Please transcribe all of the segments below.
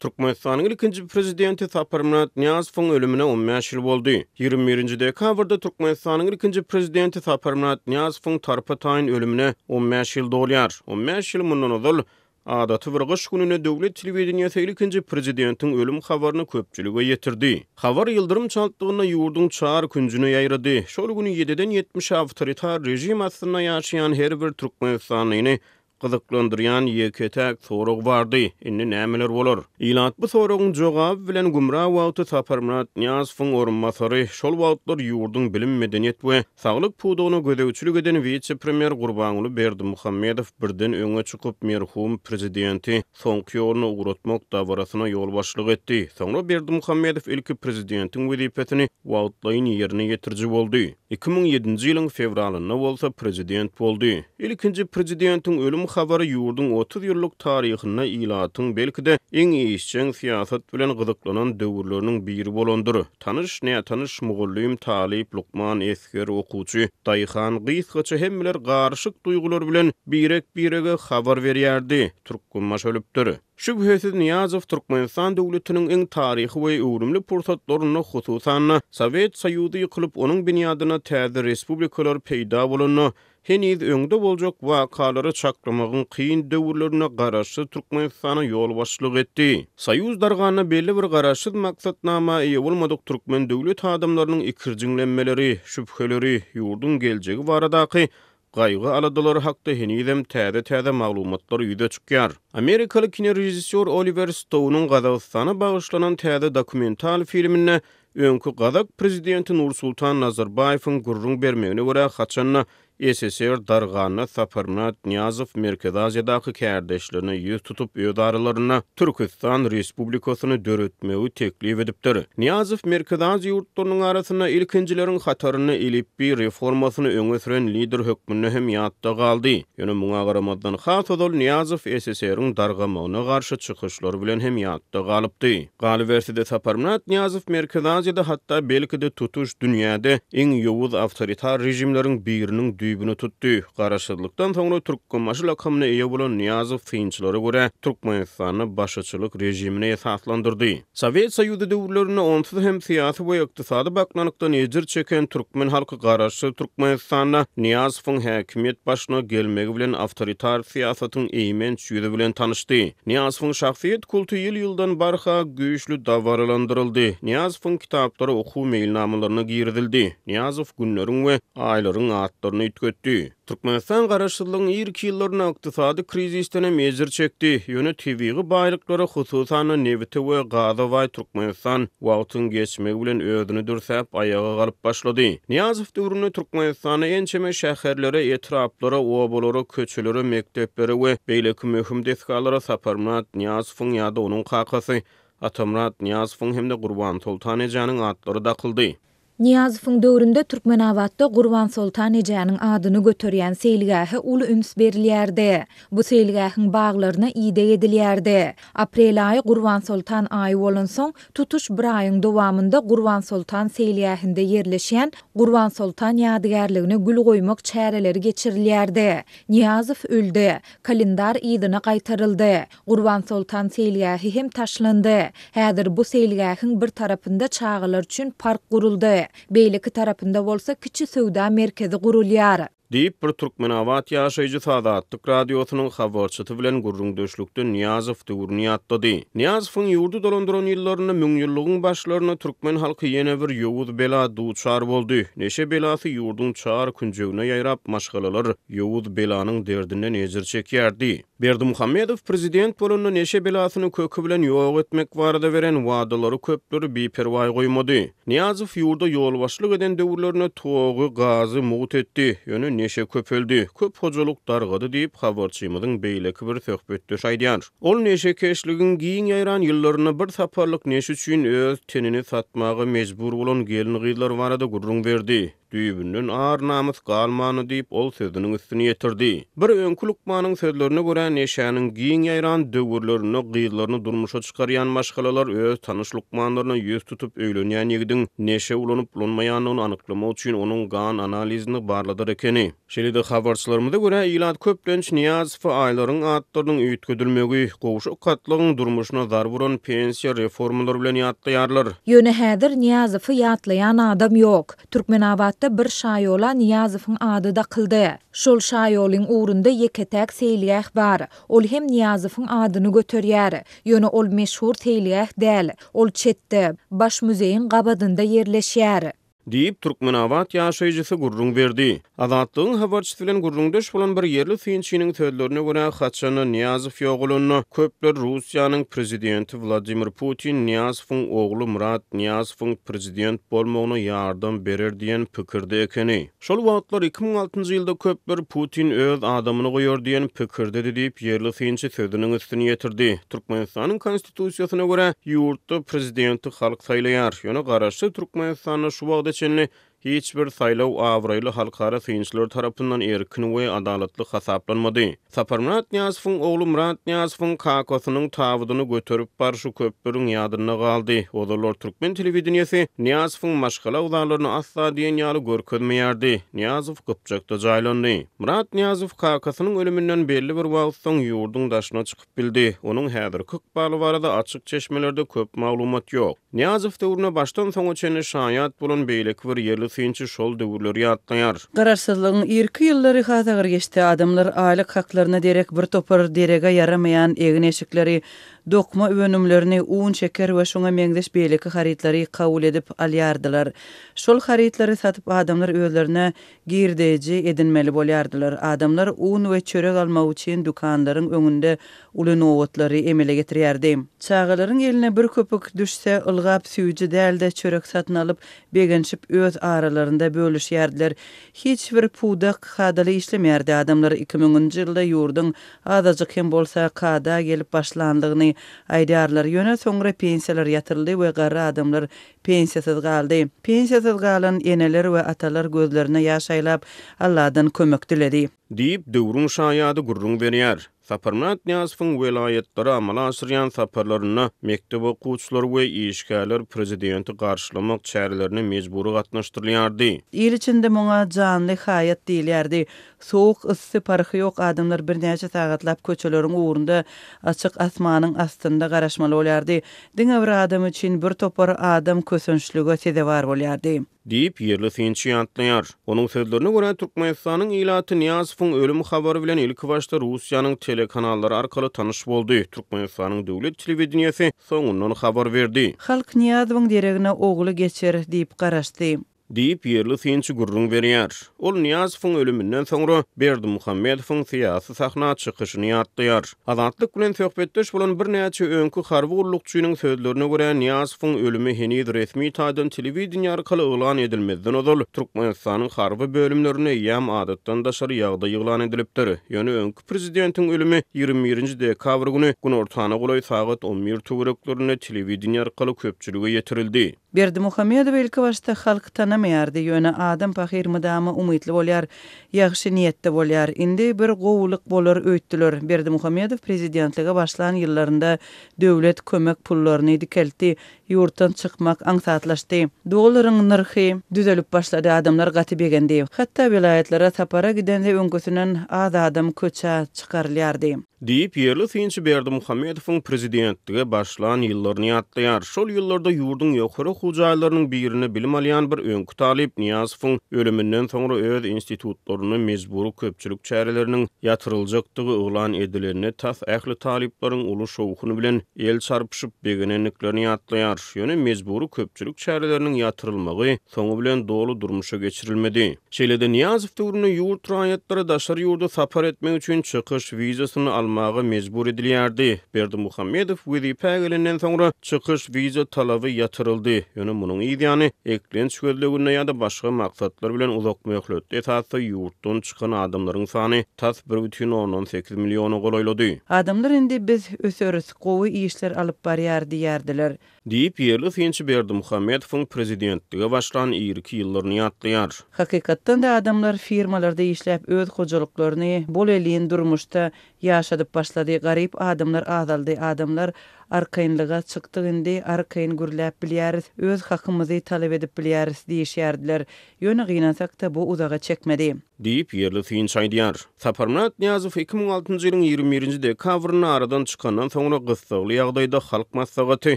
Türkmenistanyň ilkinji Prezidenti Saparmyrat Nyýazowyň ölümine on bäş ýyl boldy. 21-nji dekabrda Türkmenistanyň ilkinji Prezidenti Saparmyrat Nyýazowyň tarpa-taýyn ölümine on bäş ýyl dolýar. On bäş ýyl mundan ozal, adaty bir gyş gününde döwlet telewideniýesi ilkinji Prezidentiň ölüm habaryny köpçülige ýetirdi. Habar ýyldyrym çaltlygynda ýurduň çar künjüne ýaýrady. Şol gün ýediden ýetmişe awtoritar režim astynda ýaşaýan her bir türkmenistanlyny Gyzyklandyrýan ýeke-täk sorag bardy, indi nämeler bolar? Ilat bu soragyň jogaby bilen gümra wagty Saparmyrat Nyýazowyň orunbasary, şol wagtlar ýurduň bilim, medeniýet we saglyk pudagyna gözegçilik eden wise-premýer Gurbanguly Berdimuhamedow birden öňe çykyp, merhum prezidenti soňky ýoluna ugratmak dabarasyna ýolbaşçylyk etdi. Soňra Berdimuhamedow ilki prezidentiň wezipesini wagtlaýyn ýerine ýetiriji boldy. 2007-nji ýylyň fewralynda bolsa prezident boldy. Ilkinji prezidentiň ölüm habary ýurduň 30 ýyllyk taryhynda ilatyň belki-de iň işjeň syýasat bilen gyzyklanan döwürleriniň biri bolandyr. Tanyş, nätanyş, mugallym, talyp, lukman, esger, okuwçy, daýhan, gysgaça hemmeler garyşyk duýgular bilen birek-birege habar berýärdi, Türkmenbaşy ölüpdir. Şübhesiz Nyýazow Türkmenistan döwletiniň iň taryhy we öwrümli pursatlarynda, hususan-da, Sowet Soýuzy ýykylyp, onuň binýadynda täze respublikalar peýda bolanda, heniz öňde boljak wakalary çaklamagyň kyn döwürlerinde garaşsyz Türkmenistana ýolbaşçylyk etdi. Soýuz darganda belli bir garaşsyz maksatnama eýe bolmadyk türkmen döwlet adamlarynyň ikirjiňlenmeleri, şübheleri, ýurduň geljegi baradaky Gaýgy-aladalary hakda henizem täze-täze maglumatlar ýüze çykýar. Amerikaly kinorežissýor Oliwer Stounyň Gazagystana bagyşlanan täze dokumental filminde öňki gazak prezidenti Nursultan Nazarbaýewiň gürrüň bermegine görä, haçan-da SSR darganda Saparmyrat Nyýazow Merkezi Aziýadaky kärdeşlerine ýüz tutup öz aralarynda Türküstan Respublikasyny döretmegi teklip edipdir. Nyýazow Merkezi Aziýa ýurtlarynyň arasynda ilkinjileriň hatarynda elipbiý reformasyny öňe süren lider hökmünde hem ýatda galdy. Ýöne muňa garamazdan has ozal Nyýazow SSR-iň dargamagyna garşy çykyşlary bilen hem ýatda galypdy. Galyberse-de Saparmyrat Nyýazow Merkezi Aziýada hatda belki-de tutuş dünýäde iň ýowuz awtoritar režimleriň biriniň düýbüni tutdy. Garaşsyzlykdan soňra Türkmenbaşy lakamyna eýe bolan Nyýazow synçylara görä Türkmenistanda başyçylyk režimini esaslandyrdy. Sowet Soýuzy döwürlerinde onsuz hem syýasy we ykdysady baknalykdan ejir çeken türkmen halky garaşsyz Türkmenistanda Nyýazowyň häkimiýet başyna gelmegi bilen awtoritar syýasatyň eýmenç ýüzi bilen tanyşdy. Nyýazowyň şahsyýet kulty ýyl-ýyldan barha güýçli dabaralandyryldy. Nyýazowyň kitaplary okuw meýilnamalaryna girizildi. Nyýazow günleriň we aýlaryň atlaryny üýtgetdi. Türkmenistan garaşsyzlygyň irki ýyllarynda ykdysady krizisden hem ejir çekdi. Ýöne tebigy baýlyklara, hususan-da, nebite we gaza baý Türkmenistan wagtyň geçmegi bilen özüni dürsäp, aýaga galyp başlady. Nyýazow döwründe Türkmenistanda ençeme şäherlere, etraplara, obalara, köçelere, mekdeplere we beýleki möhüm desgalara Saparmyrat Nyýazowyň ýa-da onuň kakasy Atamyrat Nyýazowyň hem-de Gurbansoltan ejäniň atlary dakyldy. Nyýazowyň döwründe Türkmenabatda Gurbansoltan ejäniň adyny göterýän seýilgähe uly üns berilýärdi. Bu seýilgähiň baglaryna ideg edilýärdi. Aprel aýy Gurbansoltan aýy bolansoň, tutuş bir aýyň dowamynda Gurbansoltan seýilgähinde ýerleşýän Gurbansoltan ýadygärligine gül goýmak çäreleri geçirilýärdi. Nyýazow öldi. Kalendar yzyna gaýtaryldy. Gurbansoltan seýilgähi hem taşlandy. Häzir bu seýilgähiň bir tarapynda çagalar üçin park guruldy. Beýleki tarapynda bolsa kiçi söwda merkezi gurulýar. Diýip, bir türkmenabat ýaşaýjysy Azatlyk Radiosynyň habarçysy bilen gürrüňdeşlikde Nyýazow döwrüni ýatlady. Nyýazowyň ýurdy dolandyran ýyllarynda müňýyllygyň başlarynda türkmen halky ýene bir ýowuz bela duçar boldy. Neşe belasy ýurduň çar künjegine ýaýrap, maşgalalar ýowuz belanyň derdinden ejir çekýärdi. Berdimuhamedow prezident bolanda neşe belasyny köki bilen ýok etmek barada beren wadalary köpleri biperwaý goýmady. Nyýazow ýurda ýolbaşçylyk eden döwürlerinde togy, gazy mugt etdi, ýöne neşe köpeldi, köp hojalyk dargady diýip, habarçymyzyň beýleki bir söhbetdeşi aýdýar. Ol neşekeşligiň giň ýaýran ýyllarynda bir saparlyk neşe üçin öz tenini satmaga mejbur bolan gelin-gyzlar barada gürrüň berdi. Düýbünden ar-namys galmandy diýip, ol sözüniň üstüni ýetirdi. Bir öňki lukmanyň sözlerine görä, neşäniň giň ýaýran döwürlerinde gyzlaryny durmuşa çykarýan maşgalalar öz tanyş lukmanlaryna ýüz tutup, öýlenýän ýigidiň neşe ulanyp-ulanmaýandygyny anyklamak üçin onuň gan analizini barladar ekeni. Şeýle-de, habarçylarymyza görä, ilat köplenç Nyýazowy aýlaryň atlarynyň üýtgedilmegi, gowşak gatlagyň durmuşyna zarba uran pensiýa reformalary bilen ýatlaýarlar. Ýöne häzir Nyýazowy ýatlaýan adam ýok. Türkmenabatda bir şaýola Nyýazowyň ady dakyldy. Şol şaýolyň ugrunda ýeke-täk seýilgäh bar. Ol hem Nyýazowyň adyny göterýär. Ýöne ol meşhur seýilgäh däl. Ol çetde, Baş muzeýiň gabadynda ýerleşýär. Diýip, türkmenabat ýaşaýjysy gürrüň berdi. Azatlygyň habarçysy bilen gürrüňdeş bolan bir ýerli synçynyň sözlerine görä, haçan-da Nyýazow ýogalanda, köpler Russiýanyň prezidenti Wladimir Putin Nyýazowyň ogly Myrat Nyýazowyň prezident bolmagyna ýardam berer diýen pikirde ekeni. Şol wagtlar, 2006-njy ýylda köpler Putin öz adamyny goýar diýen pikirdedi diýip, ýerli synçy sözüniň üstüni ýetirdi. Türkmenistanyň Konstitusiýasyna görä, ýurtda prezidenti halk saýlaýar. Ýöne garaşsyz Türkmenistanda şu wagta çenli hiç bir saýlaw abraýly halkara synçylar tarapyndan erkin we adalatly hasaplanmady. Saparmyrat Nyýazowyň ogly Myrat Nyýazowyň kakasynyň tabydyny göterip barşy köpleriň ýadynda galdy. Ozallar türkmen telewideniýesi Nyýazowyň maşgala agzalaryny asla diýen ýaly görkezmeýärdi. Nyýazow Gypjakda jaýlandy. Myrat Nyýazow kakasynyň ölüminden belli bir wagt soň ýurduň daşyna çykyp bildi. Onuň häzirki ykbaly barada açyk çeşmelerde köp maglumat ýok. Nyýazow döwrüne başdan soňa çenli şaýat bolan beýleki bir ýerli synçy şol döwürleri ýatlaýar. Garaşsyzlygyň irki ýyllary has agyr geçdi. Adamlar aýlyk haklaryna derek bir topar derege ýaramaýan egin-eşikleri, dokma önümlerini, un, şeker we şoňa meňzeş beýleki harytlary kabul edip alýardylar. Şol harytlary satyp adamlar özlerine girdeji edinmeli bolýardylar. Adamlar un we çörek almak üçin dükanlaryň öňünde uly nobatlary emele getirýärdi. Çagalaryň eline bir köpük düşse, ylgap süýji däl-de çörek satyn alyp, begenişip öz aralarynda bölüşýärdiler. Hiç bir pudak kadaly işlemeýärdi. Adamlar iki müňünji ýylda ýurduň azajyk hem bolsa kada gelip başlandygyny aýdýarlar. Ýöne soňra pensiýalar ýatyryldy we garry adamlar Pensiýasyz galdy. Pensiýasyz galan eneler we atalar gözlerine ýaş aýlap, Alladan kömek diledi. Diýip, döwrüň şaýady gürrüň berýär. Saparmyrat Nyýazowyň welaýatlara amala aşyrýan saparlarynda mekdep okuwçylary we işgärler prezidenti garşylamak çärelerine mejbury gatnaşdyrylýardy. Il içinde muňa janly haýat diýilýärdi. Sowuk, yssy parhy ýok adamlar birnäçe sagatlap köçeleriň ugrunda açyk asmanyň astynda garaşmaly bolýardy. Diňe bir adam üçin bir topar adam kösençlige sezewar bolýardy. Diýip, ýerli synçy ýatlaýar. Onuň sözlerine görä, Türkmenistanyň ilaty Nyýazowyň ölüm habary bilen ilkibaşda Russiýanyň telekanallary arkaly tanyş boldy, Türkmenistanyň döwlet telewideniýesi soňundan habar berdi. Halk Nyýazowyň deregine ogly geçer diýip garaşdy. Diýip, ýerli synçy gürrüň berýär. Ol Nyýazowyň ölüminden soňra Berdimuhamedowyň syýasy sahna çykyşyny ýatlaýar. Azatlyk bilen söhbetdeş bolan birnäçe öňki harby gullukçynyň sözlerine görä, Nyýazowyň ölümi heniz resmi taýdan telewideniýe arkaly yglan edilmezden ozal, Türkmenistanyň harby bölümlerinde eýýäm adatdan daşary ýagdaý yglan edilipdir. Ýöne öňki prezidentiň ölümi 21 dekabr güni günortana golaý sagat 11 töwereklerinde telewideniýe arkaly köpçülige ýetirildi. Berdimuhamedowy ilkibaşda halk tanamaýardy, ýöne adam pahyr mydama umytly bolýar, ýagşy niýetde bolýar. Indi bir gowulyk bolar öýtdüler. Berdimuhamedow prezidentlige başlan ýyllarynda döwlet kömek pullaryny dikeltdi, ýurtdan çykmak aňsatlaşdy. Dollaryň nyrhy düzelip başlady, adamlar gaty begendi. Hatda welaýatlara sapara gidende öňküsinden az adam köçä çykarylýardy. Diýip, ýerli synçy Berdimuhamedowyň prezidentlige başlan ýyllaryny ýatlaýar. Şol ýyllarda ýurduň ýokary okuw jaýlarynyň birinde bilim alýan bir öňki talyp Nyýazowyň ölüminden soňra öz institutlarynda mejbury köpçülik çäreleriniň ýatyryljakdygy yglan edilende tas ähli talyplaryň uly şowhun bilen el çarpyşyp begenendiklerini ýatlaýar. Ýöne mejbury köpçülik çäreleriniň ýatyrylmagy soňy bilen doly durmuşa geçirilmedi. Şeýle-de Nyýazow döwründe ýurt raýatlary daşary ýurda sapar etmek üçin çykyş wizasyny almaga mejbur edilýärdi. Berdimuhamedow wezipä gelenden soňra çykyş wiza talaby ýatyryldy. Ýöne munuň yz ýany, eklenç gözleginde ýa-da başga maksatlar bilen uzakmöhletli esasda ýurtdan çykan adamlaryň sany tas 1,8 milliona golaýlady. Adamlar indi biz öseris, gowy işler alyp barýar diýýärdiler. Diýip, ýerli synçy Berdimuhamedowyň prezidentlige başlan irki ýyllaryny ýatlaýar. Hakykatdan-da adamlar firmalarda işläp öz hojalyklaryny bolelin durmuşda ýaşadyp başlady, garyp adamlar azaldy, adamlar arkaýynlyga çykdyk indi arkaýyn gürläp bilýäris, öz hakymyzy talap edip bilýäris diýişýärdiler. Ýöne gynansakda bu uzaga çekmedi. Diýip, ýerli synçy aýdýar. Saparmyrat Nyýazow 2006-njy ýylyň 21-nji dekabrynda aradan çykandan soňra gyssagly ýagdaýda Halk Maslahaty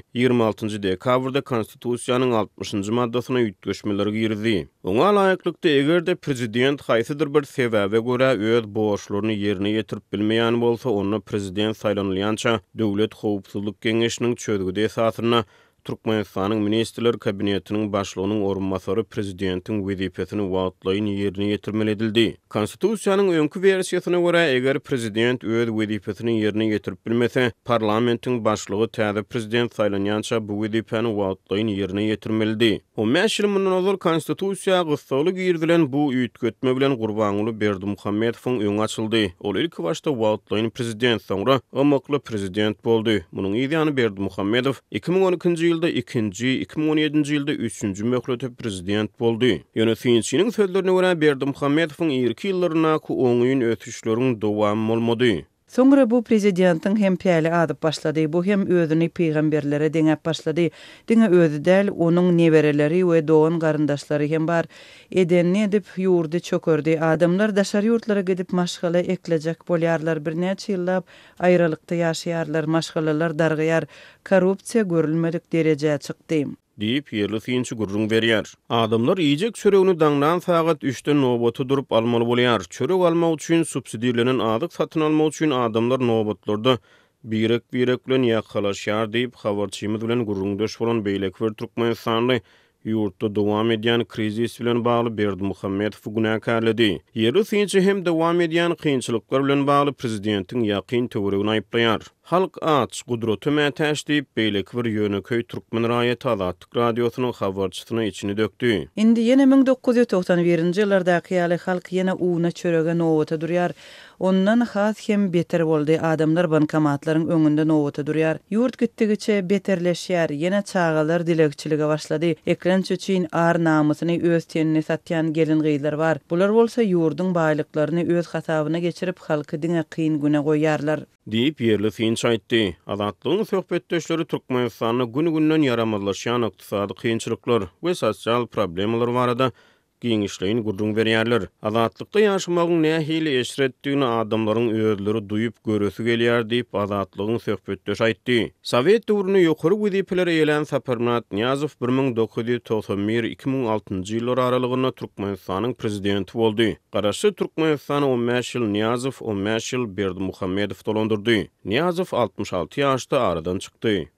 26-njy dekabrda Konstitusiýanyň altmyşynjy maddasyna üýtgeşmeler girizdi. Oňa laýyklykda, eger-de prezident haýsydyr bir sebäbe görä öz borçlaryny ýerine ýetirip bilmeýän bolsa, onda prezident saýlanylýança Döwlet howpsuzlyk geňeşiniň çözgüdi esasynda Türkmenistanyň Ministrler Kabinetiniň Başlygynyň orunbasary prezidentiň wezipesini wagtlaýyn ýerine ýetirmeli edildi. Konstitusiýanyň öňki wersiýasyna görä, eger prezident öz wezipesini ýerine ýetirip bilmese, parlamentiň başlygy täze prezident saýlanýança bu wezipäni wagtlaýyn ýerine ýetirmelidi. On bäş ýyl mundan ozal Konstitusiýa gyssagly girizilen bu üýtgetme bilen Gurbanguly Berdimuhamedowyň öňi açyldy. Ol ilkibaşda wagtlaýyn prezident, soňra ymykly prezident boldy. Munuň yz ýany Berdimuhamedow 2012-nji ýylda ikinji, 2017-nji ýylda üçünji möhlete prezident boldy. Ýöne synçynyň sözlerine görä, Berdimuhamedowyň irki ýyllaryndaky oňyn ösüşleriň dowamy bolmady. Soňra bu prezidentiň hem päli azyp başlady, bu hem özüni pygamberlere deňäp başlady. Diňe özi däl, onuň nebereleri we dogan-garyndaşlary hem bar. Edenini edip, ýurdy çökerdi. Adamlar daşary ýurtlara gidip maşgala eklejek bolýarlar, birnäçe ýyllap aýralykda ýaşaýarlar, maşgalalar dargaýar. Korrupsiýa görülmedik derejä çykdy. Diýip, ýerli synçy gürrüň berýär. Adamlar iýjek çöregini daňdan sagat üçden nobata durup almaly bolýar. Çörek almak üçin, subsidirlenen azyk satyn almak üçin adamlar nobatlarda birek-birek bilen ýakalaşýar diýip, habarçymyz bilen gürrüňdeş bolan beýleki bir türkmenistanly ýurtda dowam edýän krizis bilen bagly Berdimuhamedowy günäkärledi. Ýerli synçy hem dowam edýän kynçylyklar bilen bagly prezidentiň ýakyn töweregini aýyplaýar. Halk aç, gudrata mätäç diýip, beýleki bir ýönekeý türkmen raýaty Azatlyk Radiosynyň habarçysyna içini dökdi. Indi ýene 1991-nji ýyllardaky ýaly halk ýene una, çörege nobata durýar. Ondan has hem beter boldy, adamlar bankomatlaryň öňünde nobata durýar. Ýurt gitdigiçe beterleşýär, ýene çagalar dilegçilige başlady. Eklenç üçin ar-namysyny, öz tenini satýan gelin-gyzlar bar. Bular bolsa ýurduň baýlyklaryny öz hasabyna geçirip, halky diňe kyn güne goýýarlar. Diýip, ýerli synçy aýtdy. Azatlygyň söhbetdeşleri Türkmenistanda gün-günden ýaramazlaşýan ykdysady kynçylyklar we sosial problemalar barada giňişleýin gürrüň berýärler. Azatlykda ýaşamagyň nähili eşretdigini adamlaryň özleri duýup, göresi gelýär diýip, Azatlygyň söhbetdeşi aýtdy. Sowet döwründe ýokary wezipeleri eýelän Saparmyrat Nyýazow 1991, 2006-njy ýyllar aralygynda Türkmenistanyň prezidenti boldy. Garaşsyz Türkmenistany on bäş ýyl Nyýazow, on bäş ýyl Berdimuhamedow dolandyrdy. Nyýazow 66 ýaşda aradan çykdy.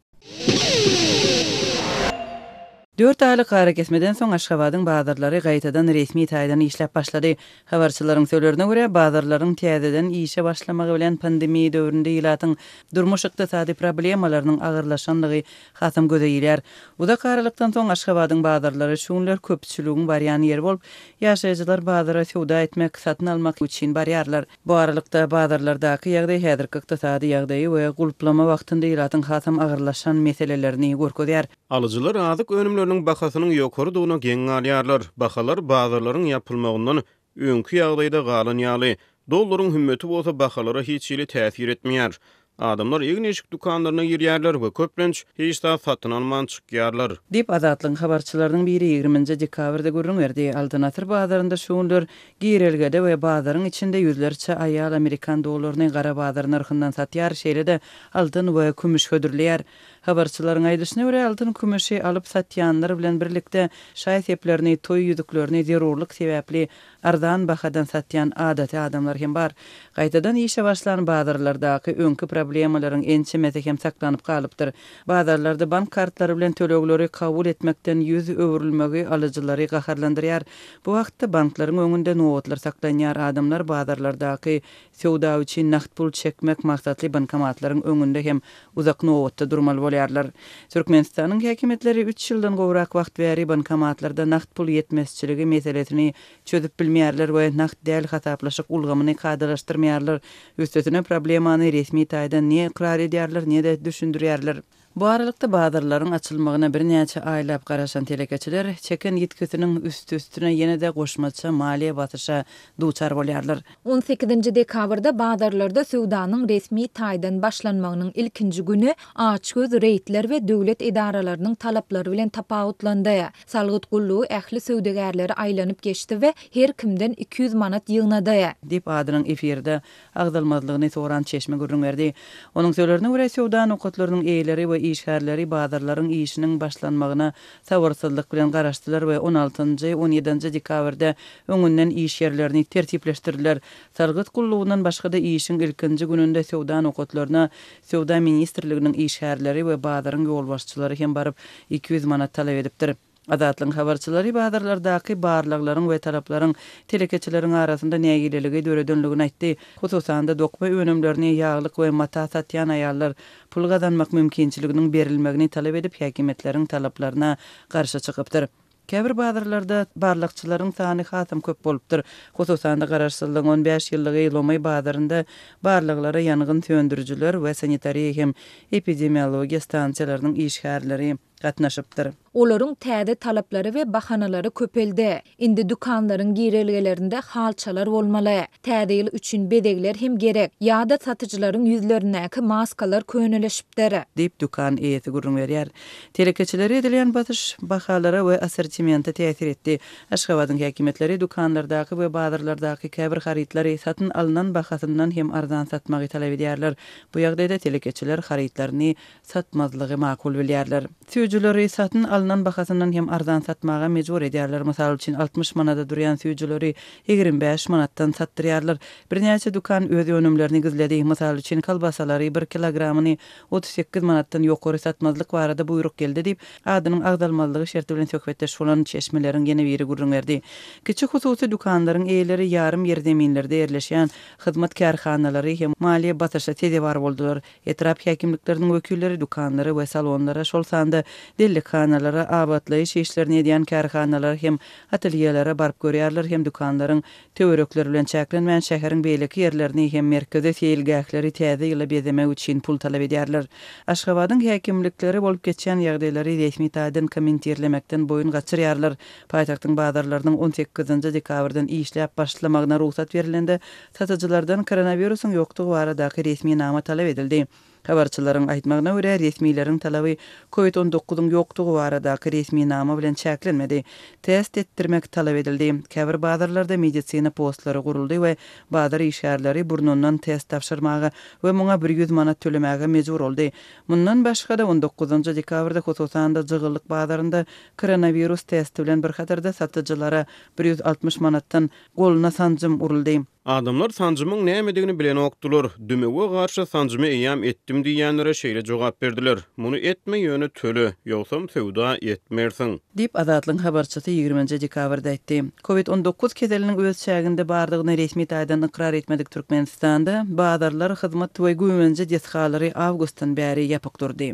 Dört aýlyk arakesmeden soň Aşgabadyň bazarlary gaýtadan resmi taýdan işläp başlady. Habarçylaryň sözlerine görä, bazarlaryň täzeden işe başlamagy bilen pandemiýa döwründe ilatyň durmuş-ykdysady problemalarynyň agyrlaşandygy hasam göze ilýär. Uzak aralykdan soň Aşgabadyň bazarlary şu günler köpçüligiň barýan ýeri bolup, ýaşaýjylar bazara söwda etmek, satyn almak üçin barýarlar. Bu aralykda, bazarlardaky ýagdaý häzirki ykdysady ýagdaýy we gulplama wagtynda ilatyň hasam agyrlaşan meselelerini görkezýär. Alyjylar azyk önümleriniň bahasynyň ýokarydygyna geň galýarlar. Bahalar bazarlaryň ýapylmagyndan öňki ýagdaýda galan ýaly. Dollaryň hümmeti bolsa bahalara hiç hili täsir etmeýär. Adamlar egin-eşik dükanlaryna girýärler we köplenç hiç zat satyn alman çykýarlar. Diýip, Azatlygyň habarçylarynyň biri ýigriminji dekabrda gürrüň berdi. Altyn asyr bazarynda şu günler girelgede we bazaryň içinde ýüzlerçe aýal amerikan dollaryny gara bazar nyrhyndan satýar, şeýle-de altyn we kümüş hödürleýär. Habarçylaryň aýdyşyna görä, altyn-kümüşi alyp satýanlar bilen birlikde, şaý-seplerini, toý ýüzüklerini zerurlyk sebäpli arzan bahadan satýan adaty adamlar hem bar. Gaýtadan işe başlan bazarlardaky öňki problemalaryň ençemesi hem saklanyp galypdyr. Bazarlarda bank kartlary bilen tölegleri kabul etmekden ýüz öwrülmegi alyjylary gaharlandyrýar. Bu wagtda banklaryň öňünde nobatlar saklanýar, adamlar bazarlardaky söwda üçin nagt pul çekmek maksatly bankomatlaryň öňünde hem uzak nobatda durmaly bolýar. bolýarlar. Türkmenistanyň häkimiýetleri üç ýyldan gowrak wagt bäri bankomatlarda nagt pul ýetmezçiligi meselesini çözüp bilmeýärler we nagt däl hasaplaşyk ulgamyny kadalaşdyrmaýarlar. Üstesine, problemany resmi taýdan ne ykrar edýärler, ne-de düşündirýärler. Bu aralykda, bazarlaryň açylmagyna birnäçe aýlap garaşan telekeçiler çeken ýitgisiniň üsti-üstüne ýene-de goşmaça maliýe basyşa duçar bolýarlar. On sekizinji dekabrda bazarlarda söwdanyň resmi taýdan başlanmagynyň ilkinji güni açgöz reýdler we döwlet edaralarynyň talaplary bilen tapawutlandy. Salgyt gullugy ähli söwdagärleri aýlanyp geçdi we her kimden 200 manat ýygnady. Diýip, adynyň efirde agzalmazlygyny soran çeşme gürrüň berdi. Onuň sözlerine görä, söwda nokatlarynyň eýeleri we işgärleri bazarlaryň işiniň başlanmagyna sabyrsyzlyk bilen garaşdylar we on altynjy, on ýedinji dekabrda öňünden iş ýerlerini tertipleşdirdiler. Salgyt gullugyndan başga-da işiň ilkinji gününde söwda nokatlaryna Söwda ministrliginiň işgärleri we bazaryň ýolbaşçylary hem baryp, 200 manat talap edipdir. Azatlygyň habarçylary bazarlardaky barlaglaryň we talaplaryň telekeçileriň arasynda nägileligi döredenligini aýtdy. Hususan-da, dokma önümlerini, ýaglyk we mata satýan aýallar pul gazanmak mümkinçiliginiň berilmegini talap edip, häkimiýetleriň talaplaryna garşy çykypdyr. Käbir bazarlarda barlagçylaryň sany hasam köp bolupdyr. Hususan-da, Garaşsyzlygyň on bäş ýyllygy lomaý bazarynda barlaglara ýangyn söndürijiler we sanitariýa hem epidemiologiýa stansiýalarynyň işgärleri gatnaşypdyr. Olaryň täze talaplary we bahanalary köpeldi. Indi dükanlaryň girelgelerinde halçalar bolmaly. Täze ýyl üçin bezegler hem gerek. Ýa-da satyjylaryň ýüzlerindäki maskalar könelişipdir. Diýip, dükan eýesi gürrüň berýär. Telekeçilere edilýän basyş bahalara we assortimente täsir etdi. Aşgabadyň häkimiýetleri dükanlardaky we bazarlardaky käbir harytlary satyn alnan bahasyndan hem arzan satmagy talap edýärler. Bu ýagdaýda telekeçiler harytlaryny satmazlygy makul bilýärler. Süýjüleri satyn alnan bahasyndan hem arzan satmaga mejbur edýärler. Mysal üçin, 60 manada durýan süýjüleri 25 manatdan satdyrýarlar. Birnäçe dükan öz önümlerini gizledi. Mysal üçin, kolbasalary bir kilogramyny 38 manatdan ýokary satmazlyk barada buýruk geldi diýip, adynyň agzalmazlygy şerti bilen söhbetdeş bolan çeşmeleriň ýene biri gürrüň berdi. Kiçi hususy dükanlaryň eýeleri ýarym ýerzeminlerde ýerleşýän hyzmat kärhanalary hem maliýe basyşa sezewar boldular. Etrap häkimlikleriniň wekilleri dükanlara we salonlara, şol sanda dellekhanalara, abatlaýyş işlerini edýän kärhanalara hem atelýelere baryp görýärler hem dükanlaryň töwerekleri bilen çäklenmän, şäheriň beýleki ýerlerini hem merkezi seýilgähleri täze ýyla bezemek üçin pul talap edýärler. Aşgabadyň häkimlikleri bolup geçýän ýagdaýlary resmi taýdan kommentirlemekden boýun gaçyrýarlar. Paýtagtyň bazarlarynyň on sekizinji dekabrdan işläp başlamagyna rugsat berilende, Satyjylardan koronawirusyň ýokdugy baradaky resminama talap edildi. Habarçylaryň aýtmagyna görä, resmileriň talaby Covid on dokuzyň ýokdugy baradaky resminama bilen çäklenmedi. Test etdirmek talap edildi. Käbir bazarlarda medisina postlary guruldy we bazar işgärleri burnundan test tabşyrmaga we muňa 100 manat tölemäge mejbur boldy. Mundan başga-da, on dokuzynjy dekabrda, hususan-da, Jygyllyk bazarynda koronawirus testi bilen bir hatarda satyjylara 160 manatdan Goluna sanjym uruldy. Adamlar sanjymyň nämedigini bilenokdylar. Dümewe garşy sanjymy eýýäm etdim diýýänlere şeýle jogap berdiler, Muny etme, ýöne töle, ýogsam söwda etmersiň. Diýip, Azatlygyň habarçysy ýigriminji dekabrda aýtdy. Covid 19 keseliniň öz çäginde bardygyny resmi taýdan ykrar etmedik Türkmenistanda bazarlar, hyzmat we güýmenje desgalary awgustdan bäri ýapyk durdy.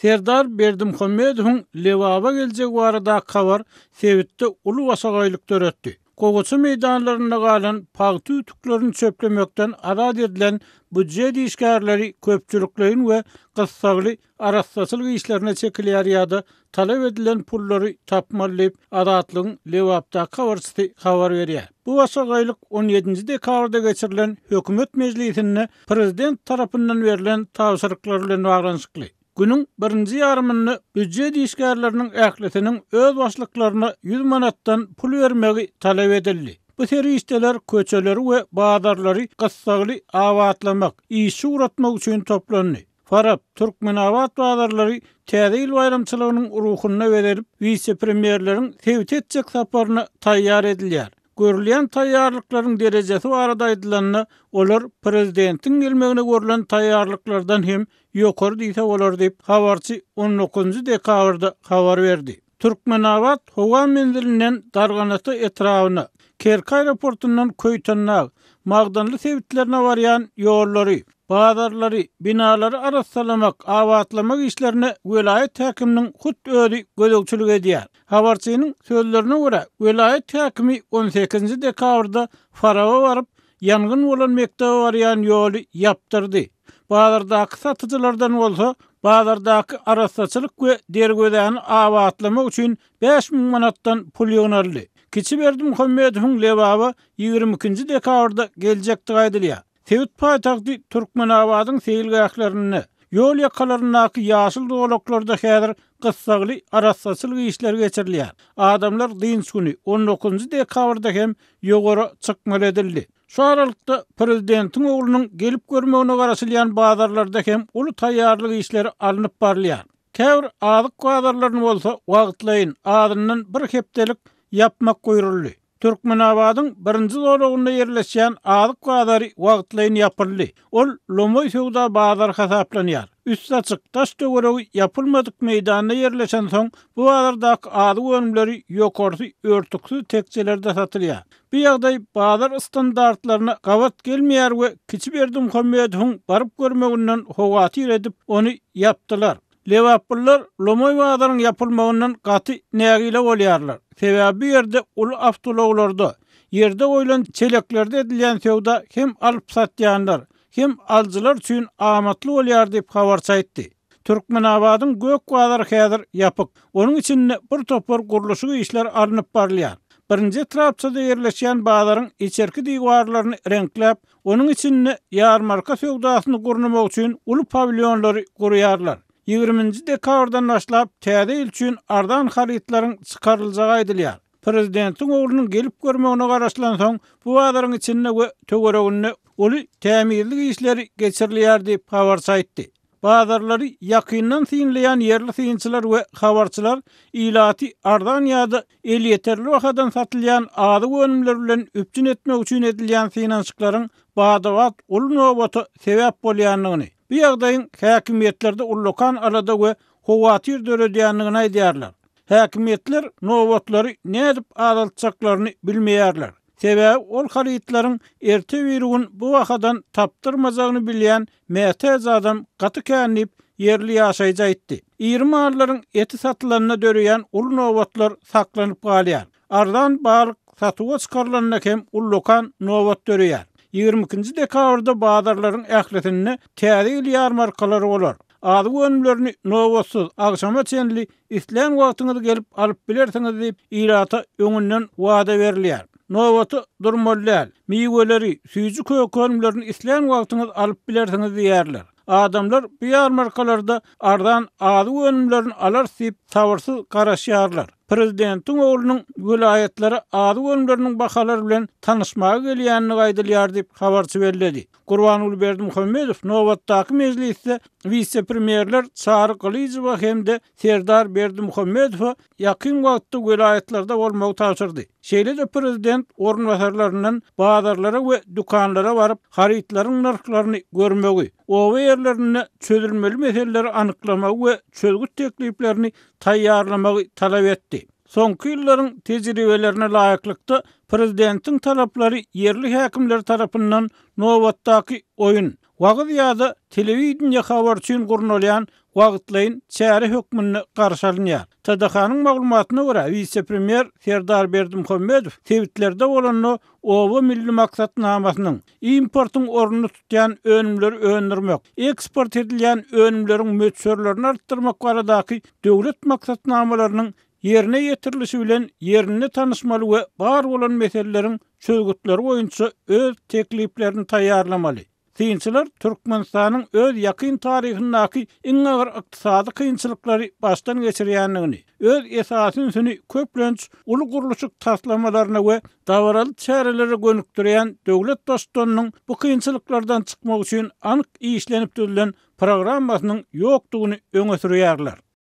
Serdar Berdimuhamedowyň Lebaba geljegi baradaky habar sebitde uly başagaýlyk döretdi. Gowaça meýdanlarynda galan pagta ütüklerini çöplemekden azat edilen býujet işgärleri köpçülikleýin we gyssagly arassaçylyk işlerine çekilýär ýa-da talap edilen pullary tapmaly diýip, Azatlygyň Lebapdaky habarçysy habar berýär. Bu başagaýlyk on ýedinji dekabrda geçirilen hökümet mejlisinde prezident tarapyndan berlen tabşyryklar bilen baglanyşykly. Günüň birinji ýarymynda býujet işgärleriniň ählisiniň öz başlyklaryna ýüz manatdan pul bermegi talap edildi. Bu serişdeler köçeleri we bazarlary gyssagly abatlamak, işçi ugratmak üçin toplandy. Farap, Türkmenabat bazarlary Täze ýyl baýramçylygynyň ruhunda bezelip, wise-premýerleriň sebite etjek saparyna taýýar edilýär. Görülýän taýýarlyklaryň derejesi barada aýdylanda, olar prezidentiň gelmegine görlen taýýarlyklardan hem ýokary diýse bolar diýip, habarçy on dokuzynjy dekabrda habar berdi. Türkmenabat howa menzilinden Darganata etrabyna. Kerki aeroportundan Köýtendag, Magdanly sebitlerine barýan ýollary, bazarlary, binalary arassalamak, abatlamak işlerine welaýat häkiminiň hut özi gözegçilik edýär. Habarçynyň sözlerine görä, welaýat häkimi on sekizinji dekabrda Faraba baryp, ýangyn bolan mekdebe barýan ýoly ýapdyrdy. Bazardaky satyjylardan bolsa, bazardaky arassaçylyk we derwezäni abatlamak üçin 5000 manatdan pul ýygnaldy. Kiçi Berdimuhamedowyň Lebaba 22-nji dekabrda geljekdigi aýdylýar. Sebit paýtagty Türkmenabadyň seýilgählerinde, ýol ýakalaryndaky ýaşyl zolaklarda häzir gyssagly arassaçylyk işleri geçirilýär. Adamlar dynç güni, on dokuzynjy dekabrda hem ýowara çykmaly edildi. Şu aralykda, prezidentiň oglunyň gelip görmegine garaşylýan bazarlarda hem uly taýýarlyk işleri alnyp barylýar. Käbir azyk bazarlaryny bolsa wagtlaýyn, azyndan bir hepdelik ýapmak buýruldy. Türkmenabadyň birinji zolagynda ýerleşýän azyk bazary wagtlaýyn ýapyldy. Ol lomaý söwda bazary hasaplanýar. Üsti açyk, daş-töweregi ýapylmadyk meýdanda ýerleşensoň, bu bazardaky azyk önümleri ýokarsy örtüksiz tekjelerde satylýar. Bu ýagdaý bazar standartlaryna gabat gelmeýär we kiçi Berdimuhamedowyň baryp görmeginden howatyr edip, ony ýapdylar. Lebaplylar lomaý bazaryň ýapylmagyndan gaty nägile bolýarlar. Sebäbi bu ýerde uly awtoulaglarda, ýerde goýlan çeleklerde edilýän söwda hem alyp-satýanlar, hem alyjylar üçin amatly bolýar diýip, habarçy aýtdy. Türkmenabadyň gök bazary häzir ýapyk. Onuň içinde bir topar gurluşyk işleri alnyp barylýar. Birinji etrapçada ýerleşýän bazaryň içerki diwarlaryny reňkläp, Onuň içinde ýarmarka söwdasyny gurnamak üçin uly pawilýonlary gurýarlar. Ýigriminji dekabrdan başlap Täze ýyl üçin arzan harytlaryň çykaryljagy aýdylýar. Prezidentiň oglunyň gelip görmegine garaşylansoň, bu bazaryň içinde we töwereginde uly tämizlik işleri geçirilýär diýip, habarçy aýtdy. Bazarlary ýakyndan synlaýan ýerli synçylar we habarçylar ilaty arzan ýa-da elýeterli bahadan satylýan azyk önümleri bilen üpjün etmek üçin edilýän synanyşyklaryň bada-bat uly nobata sebäp bolýandygyny, bu ýagdaýyň häkimiýetlerde ullakan alada we howatyr döredýändigini aýdýarlar. Häkimiýetler nobatlary nädip azaltjaklaryny bilmeýärler. Sebäbi ol harytlaryň erte-birigün bu bahadan tapdyrmajagyny bilýän mätäç adam gaty kän diýip, ýerli ýaşaýjy aýtdy. Iri mallaryň eti satylanda döreýän uly nobatlar saklanyp galýar. Arzan balyk satuwa çykarylanda hem ullakan nobat döreýär. 22-nji dekabrda bazarlaryň ählisinde Täze ýyl ýarmarkalary bolar. Azyk önümlerini nobatsyz, agşama çenli islän wagtyňyz gelip alyp bilersiňiz diýip, ilata öňünden wada berilýär. Nobata durmaly däl. Miweleri, süýji-köke önümlerini islän wagtyňyz alyp bilersiňiz diýýärler. Adamlar bu ýarmarkalarda arzan azyk önümlerini alarys diýip sabyrsyz garaşýarlar. Prezidentiň oglunyň welaýatlara azyk önümleriniň bahalary bilen tanyşmaga gelýändigi aýdylýar diýip, habarçy belledi. Gurbanguly Berdimuhamedow nobatdaky mejlisde wise-premýerler Çary Gylyjowa hem-de Serdar Berdimuhamedowa ýakyn wagtda welaýatlarda bolmagy tabşyrdy. Şeýle-de prezident orunbasarlaryndan bazarlara we dükanlara baryp, harytlaryň nyrhlaryny görmegi, oba ýerlerinde çözülmeli meseleleri anyklamagy we çözgüt tekliplerini taýýarlamagy talap etdi. Soňky ýyllaryň tejribelerine laýyklykda, prezidentiň talaplary ýerli häkimler tarapyndan nobatdaky oýun, wagyz ýa-da telewideniýe habary üçin gurnalýan wagtlaýyn çäre hökmünde garşy alynýar. TDH-nyň maglumatyna görä, wise-premýer Serdar Berdimuhamedow sebitlerde bolanda Oba milli maksatnamasynyň, importyň ornuny tutýan önümleri öndürmek, eksport edilýän önümleriň möçberlerini artdyrmak baradaky döwlet maksatnamalarynyň ýerine ýetirilişi bilen ýerinde tanyşmaly we bar bolan meseleleriň çözgütleri boýunça öz tekliplerini taýýarlamaly. Synçylar Türkmenistanyň öz ýakyn taryhyndaky iň agyr ykdysady kynçylyklary başdan geçirýändigini, öz esasy ünsüni köplenç uly gurluşyk taslamalaryna we dabaraly çärelere gönükdirýän döwlet baştutanynyň bu kynçylyklardan çykmak üçin anyk işlenip düzülen programmasynyň ýokdugyny öňe sürýärler.